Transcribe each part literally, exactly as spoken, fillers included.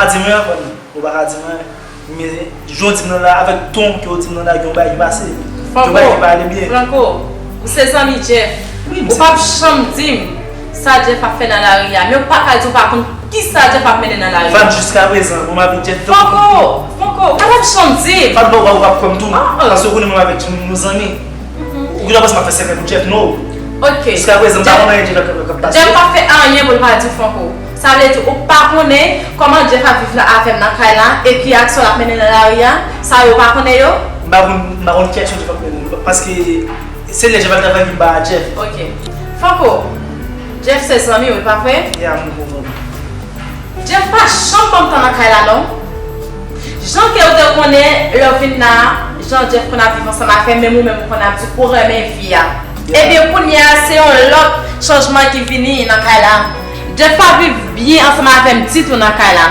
Di mwen anvan, ou pa ka di mwen, men jan w di m nan la, avèk ton ke w di m nan la, gen yon bagay ki pase. Gen yon bagay ki pa ale byen. Franco, ou se zanmi Jeff. Wi, m se. Ou p ap janm di m sa Jeff ap fè nan lari a, men ou pa ka di w pa konn kisa Jeff ap mennen nan lari a. Fat, jiskaprezan, bon, m avèk Jeff. Franco, Franco, ou p ap janm di m. Fat, bon, ou p ap kwè m tou, non. Ah, ah. Paske ou konnen mwen avèk Jeff, nou zanmi. Mhm. Ou gentan panse m ap fè sekrè pou Jeff, non. Ok. Jiskaprezan, m pa konn anyen Jeff ap, ap, ap pase. Jeff pa fè anyen pou l pa di Franco. Sa vle di, ou pa konnen kòman Jeff ap viv la avè m nan kay la, e ki aksyon l ap mennen nan lari a, sa yo ou pa konnen yo? M pa konn, m pa konn ki aksyon Jeff ap mennen. Paske se lè Jeff al travay ki m pa a Jeff. Ok. Franco, Jeff se zanmi w, pa vre? Yeah, m konprann. Jeff pa janm ban m tan nan kay la, non. Jan ke w te konnen, lè w vin la, jan Jeff konn ap viv ansanm avè m, menm ou menm ou konn ap di ou renmen vi a. Yeah. Ebyen, kounye a, se yon lòt chanjman ki vini nan kay la. Jeff pa viv byen ansanm avè m ditou nan kay la.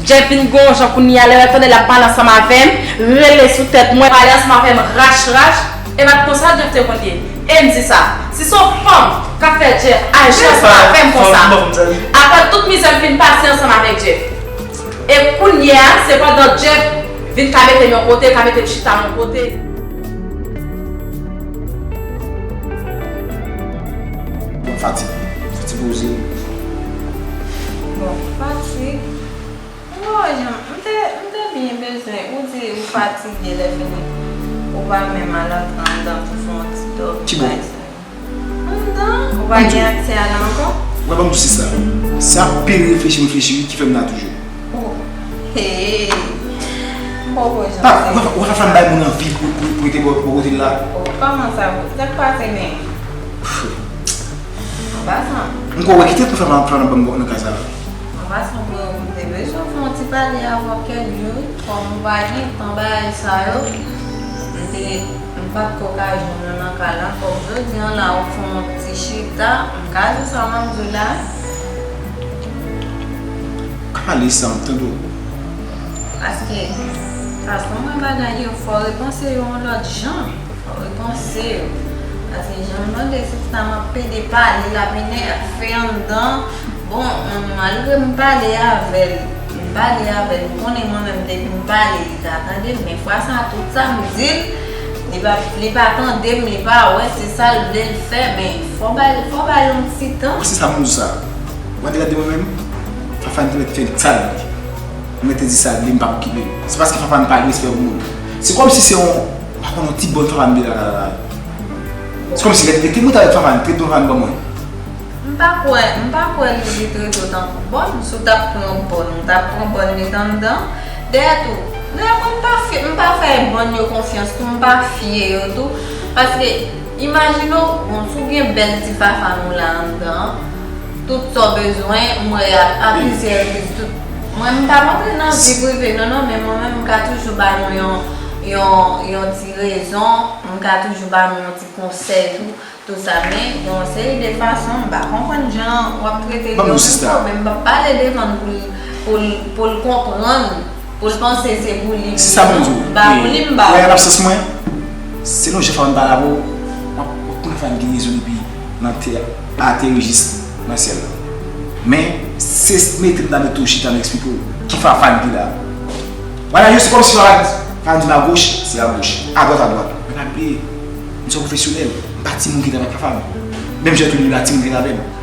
Jeff vin gon jan kounye a, lè w tande l ap pale ansanm avè m, rele sou tèt mwen, pale ansanm avè m rach rach, e pa t konsa Jeff te konn ye. E m di sa, si se yon fanm k ap fè Jeff aji ansanm avè m konsa, apre tout mizè m fin pase ansanm avèk Jeff, e kounye a, se pandan Jeff vin ka mete m yon kote, ka mete m chita yon kote. Bon, fatig. Fatig poze. Bon, fatig. Bon, jan, m te, m te byen bezwen. Ou di ou fatige lè fini. Ou pa menm al antre anndan pou fè yon ti dòmi bagay sa yo. Anndan, ou pa gen aksè a la ankò? Wè, ban m di w sista. Se ap pil reflechi m reflechi wi ki fè m la toujou. Oh. Hey. M poko janm. Pa, ou pa, ou pa fè m bay moun anvi pou, pou, pou rete bò, bò kote l la. Oh, kòman sa, sa k pase menm? An pasan. M kwè w kite pou fè m, fè m ban m nan kay sa la. An pasan, bro, m te bezwen fè yon ti pale avè w kèk jou, kòm ou pa gen tan bagay sa yo. M te, m pa t ko ka jwenn ou nan kay la. Kòm jodi a la, ou fè yon ti chita, m ka di w sa m ap di w la. Ka pale san m tande w. Paske, fason mwen bagay yo, fò w repanse yo yon lòt jan. Fò w repanse yo. Paske jan m tande sista m ap pede pale, l ap enève anndan. Bon, malgre m pale avè l, m pale avè l, m konnen mwen menm depi m pale, li ka tande m, men fwa sa a, tout sa m di l, li pa, li pa tande m, li pa wè, se sa l vle l fè, men fò w ba l, fò w ba l yon ti tan. Wè, se sa m di sa. Ou pa te gade mwen menm? Fafane te mèt fè sa l vle. Mwen te di sa l vle, m p ap okipe l. Se paske Fafane pa gen respè pou moun. Se kòmsi se yon, pa konn yon ti bòn Fafane vle la, la, la. Se kòmsi lè, lè te monte avèk Fafane, trete Fafane ban mwen. M pa kwè, m pa kwè li, li trete w tankou bòn. Si w t ap pran bòn, ou t ap pran bòn met anndan. Dèyè tou, dèyè mwen m pa fye, m pa fè bòn yo konfyans tou, m pa fye yo tou. Paske, imajine w, bon, si w gen bèl ti Fafane w la anndan, tout sa w bezwen, m wè a, a plizyè repriz, tout. Mwen, m p ap antre nan vi prive nou, non, men mwen menm, m ka toujou ba nou yon, yon, yon ti rezon, m ka toujou ba nou yon ti konsèy tou, tout sa, men gen yon seri de fason, m pa konprann jan w ap trete l yo menm, men m p ap pale devan l pou l, pou l, pou l konprann. Pou l panse se pou li. Se sa m di w. M pa pou li, m pa pou li. Wè, nan sans mwen, selon jan Fafane pale avè w, w ap, w ap konnen Fafane gen rezon depi nan tè ateri jis nan syèl la. Men, se mete m nan mete w chita, m eksplike w ki Fafane ki la. Wala, yo, se kòmsi Fafane, Fafane di m agoch, se agoch, adwat, adwat. Men pa bliye, m se yon pwofesyonèl, m pa timoun ki travay ak Fafane. Menm jan tou li la, timoun ki travay avè m.